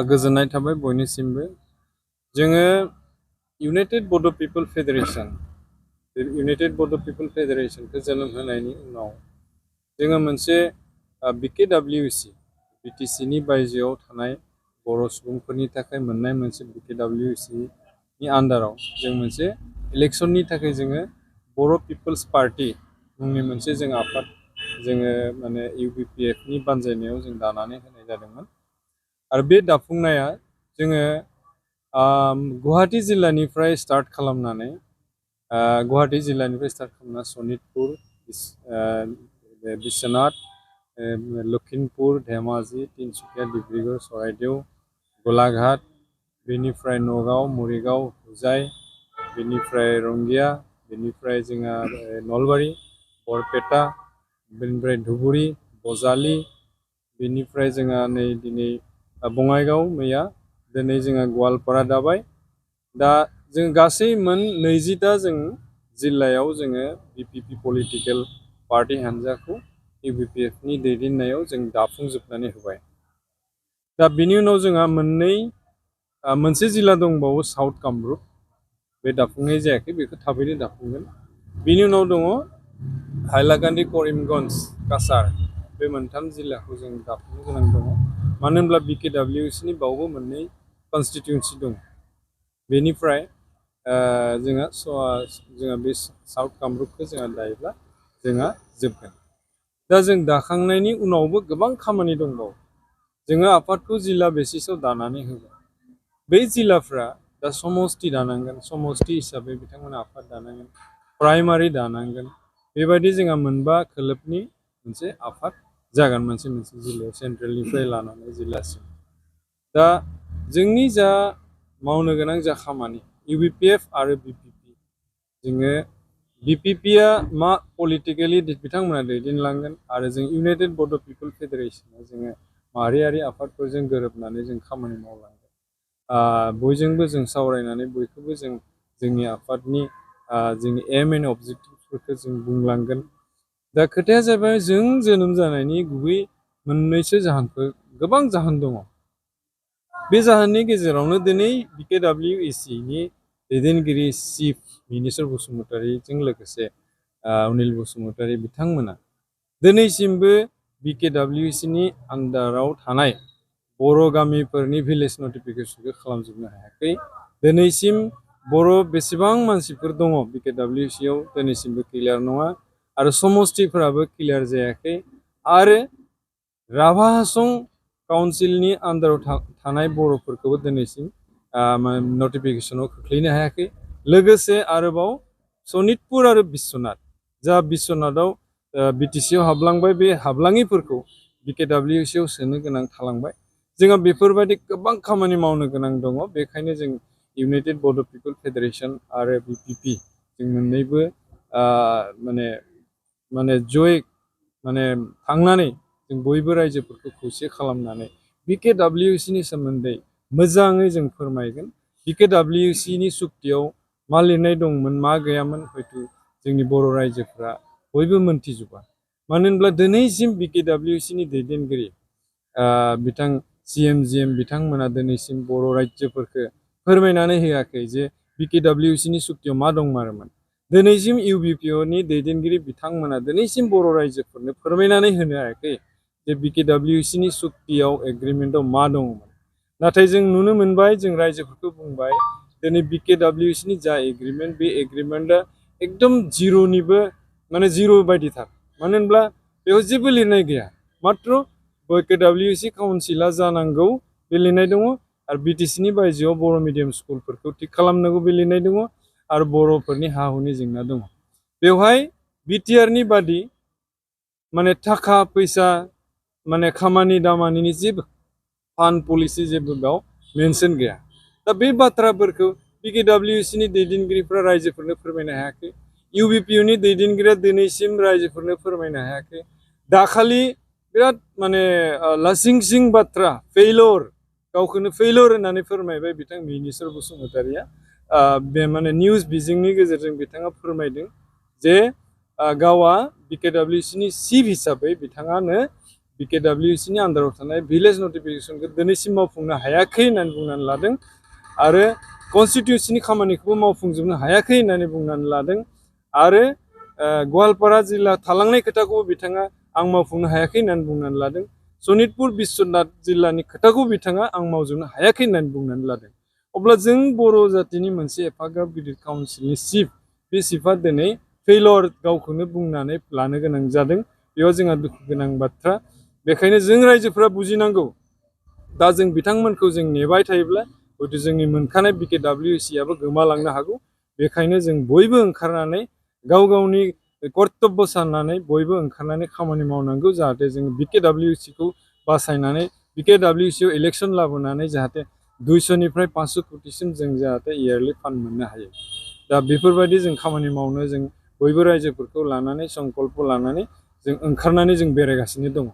गोजोननाय थाबाय बयनिसिमबो जोङो इउनाइटेड बड' पिपल फेडारेशन इउनाइटेड बड' पिपल फेडारेशनखौ जोनोम होनायनि उनाव जोङो मोनसे BKWC BTC नि बायजोआव थानाय बर' सुबुंफोरनि थाखाय मोननाय मोनसे BKWC नि आन्डाराव जों मोनसे इलेक्शननि थाखाय जोङो बर' पिपल्स पार्टी मुंनि मोनसे जों आफाद जोङो माने UBPF नि बानजायनायाव जों दानानै होनाय जादोंमोन आरो बे दाफुंनाया जोङो गुवाहाटी जिल्लानिफ्राय स्टार्ट खालामनानै सनितपुर बिश्वनाथ लखिमपुर धेमाजि तिनसुकिया डिब्रुगढ़ चराइदेव गलाघाट बेनिफ्राय नगाव मरिगाव हुजाय बेनिफ्राय रंगिया बेनिफ्राय जोंहा नलबारि बरपेटा बेनिफ्राय धुबुरी बजालि बेनिफ्राय जोंहा नै दिनै बङाइगाव मैया दिनै जोंहा गवालपारा दाबाय दा जों गासै मोन 20टा जों जिल्लायाव जोङो BPP पलिटिकल पार्टी हान्जाखौ UBPF नि दैदेननायाव जों दाफुंजोबनानै होबाय दा बिनि उनाव जोंहा मोनसे जिल्ला दंबावो साउथ कामरुप बे दाफुंनाय जायाखै बेखौ थाबैनो दाफुंगोन बिनि उनाव दङ हाइलाकान्दि करिमगंज काछार बे मोनथाम जिल्लाखौ जों दाफुंनो गोनां दङ मानो होनब्ला BKWC नि बावबो मोननै कन्स्टिट्युएन्सि दं बेनिफ्राय जोंहा बे साउथ कामरुपखौ जोंहा दायोब्ला जोंहा जोबगोन दा जों दाखांनायनि उनावबो गोबां खामानि दंबावो जोङो आफादखौ जिल्ला बेसिसाव दानानै होबाय बै जिल्लाफ्रा दा समस्ति दानांगोन समस्ति हिसाबै बिथांमोना आफाद दानांगोन प्राइमारि दानांगोन बेबायदि जोंहा मोनबा खोलोबनि मोनसे आफाद जागोन मोनसे जिल्लायाव सेन्ट्रेलनिफ्राय लानानै जिल्लासिम दा जोंनि जा मावनो गोनां जा खामानि UBPF आरो BPP जोङो BPP आ मा पलिटिकेलि बिथांमोना दैदेनलांगोन आरो जों इउनाइटेड बड' पिपल फेडारेशनआ जोङो माहारियारि आफादफोरजों गोरोबनानै जों खामानि मावलांगोन बयजोंबो जों सावरायनानै बयखौबो जों जोंनि आफादनि जोंनि एम एन्ड अबजेक्टिभफोरखौ जों बुंलांगोन दा खोथाया जाबाय जों जोनोम जानायनि गुबै मोननैसो जाहोनफोर गोबां जाहोन दङ बे जाहोननि गेजेरावनो दिनै BKWC नि दैदेनगिरि चिफ मिनिस्टार बसुमतारीजों लोगोसे अनिल बसुमतारी बिथांमोना दिनैसिमबो BKWC नि आन्डाराव थानाय बर' गामिफोरनि भिलेज नटिफिकेसनखौ खालामजोबनो हायाखै दिनैसिम बर' बेसेबां मानसिफोर दङ BKWC आव दिनैसिमबो क्लियार नङा आरो समस्तिफोराबो क्लियार जायाखै आरो राभा हासं काउन्सिलनि आन्डाराव थानाय बर'फोरखौबो दिनैसिम नटिफिकेसनाव खोख्लैनो हायाखै लोगोसे आरोबाव सनितपुर आरो बिश्वनाथ जा बिश्वनाथाव BTC आव हाबलांबाय बे हाबलाङिफोरखौ BKWC आव सोनो गोनां थालांबाय जोंहा बेफोरबायदि गोबां खामानि मावनो गोनां दङ बेखायनो जों इउनाइटेड बड' पिपल फेडारेशन आरो BPP जों मोननैबो माने जय थांनानै जों बयबो रायजोफोरखौ खौसे खालामनानै BKWC नि सोमोन्दै मोजाङै जों फोरमायगोन BKWC नि सुक्तियाव मा लिरनाय दंमोन मा गैयामोन हयथ' जोंनि बर' रायजोफ्रा बयबो मोनथिजोबा मानो होनब्ला दिनैसिम BKWC नि दैदेनगिरि बिथां CM बिथांमोना दिनैसिम बर' रायजोफोरखौ फोरमायनानै होआखै जे BKWC नि सुक्तियाव मा दंमारोमोन दिनैसिम UBPO नि दैदेनगिरि बिथांमोना दिनैसिम बर' रायजोफोरनो फोरमायनानै होनो हायाखै जे BKWC नि सुक्तियाव एग्रिमेन्टआव मा दंमोन नाथाय जों नुनो मोनबाय जों रायजोफोरखौ बुंबाय दिनै BKWC नि जा एग्रिमेन्ट बे एग्रिमेन्टआ एकदम जिर'निबो जिर' बायदिथार मानो होनब्ला बेयाव जेबो लिरनाय गैया मात्र BKWC काउन्सिला जानांगौ बे लिरनाय दङ आरो BTC नि बायजोआव बर' मिडियाम स्कुलफोरखौ थिक खालामनांगौ बे लिरनाय दङ आरो बर'फोरनि हा हुनि जेंना दङ बेवहाय BTR नि बादि थाखा फैसा खामानि दामानिनि जेबो फान्ड पलिसि जेबो बेयाव मेनसन गैया दा बे बाथ्राफोरखौ BKWC नि दैदेनगिरिफ्रा रायजोफोरनो फोरमायनो हायाखै UBPO नि दैदेनगिरिया दिनैसिम रायजोफोरनो फोरमायनो हायाखै दाखालि बिराद लासिं सिं बाथ्रा फेइलर गावखौनो फेइलर होननानै फोरमायबाय बिथां मिनिस्टार बसुमतारीया बे निउज बिजोंनि गेजेरजों बिथाङा फोरमायदों जे गावा BKWC नि चिफ हिसाबै बिथाङानो BKWC नि आन्दाराव थानाय भिलेज नटिफिकेसनखौ दिनैसिम मावफुंनो हायाखै होननानै बुंनानै लादों आरो कनस्टिटिउसननि खामानिखौबो मावफुंजोबनो हायाखै होननानै बुंनानै लादों आरो गवालपारा जिल्ला थालांनाय खोथाखौबो बिथाङा आं मावफुंनो हायाखै होननानै बुंनानै लादों सनितपुर बिश्वनाथ जिल्लानि खोथाखौ बिथाङा आं मावजोबनो हायाखै होननानै बुंनानै लादों अब्ला जों बर' जातिनि मोनसे एफाग्राब गिदिर काउन्सिलनि चिफ बे चिफआ दिनै फेलर गावखौनो बुंनानै लानो गोनां जादों बेयाव जोंहा दुखु गोनां बाथ्रा बेखायनो जों रायजोफोरा बुजिनांगौ दा जों बिथांमोनखौ जों नेबाय थायोब्ला हयथ' जोंनि मोनखानाय BKWC आबो गोमालांनो हागौ बेखायनो जों बयबो ओंखारनानै गाव गावनि कर्तब्य साननानै बयबो ओंखारनानै खामानि मावनांगौ जाहाथे जों BKWC खौ बासायनानै BKWC आव इलेक्सन लाबोनानै जाहाथे 200 निफ्राय 500 कोटिसिम जों जाहाथे इयारलि फान्ड मोननो हायो दा बेफोरबायदि जों खामानि मावनो जों बयबो रायजोफोरखौ लानानै संकल्प लानानै जों ओंखारनानै जों बेरायगासिनो दङ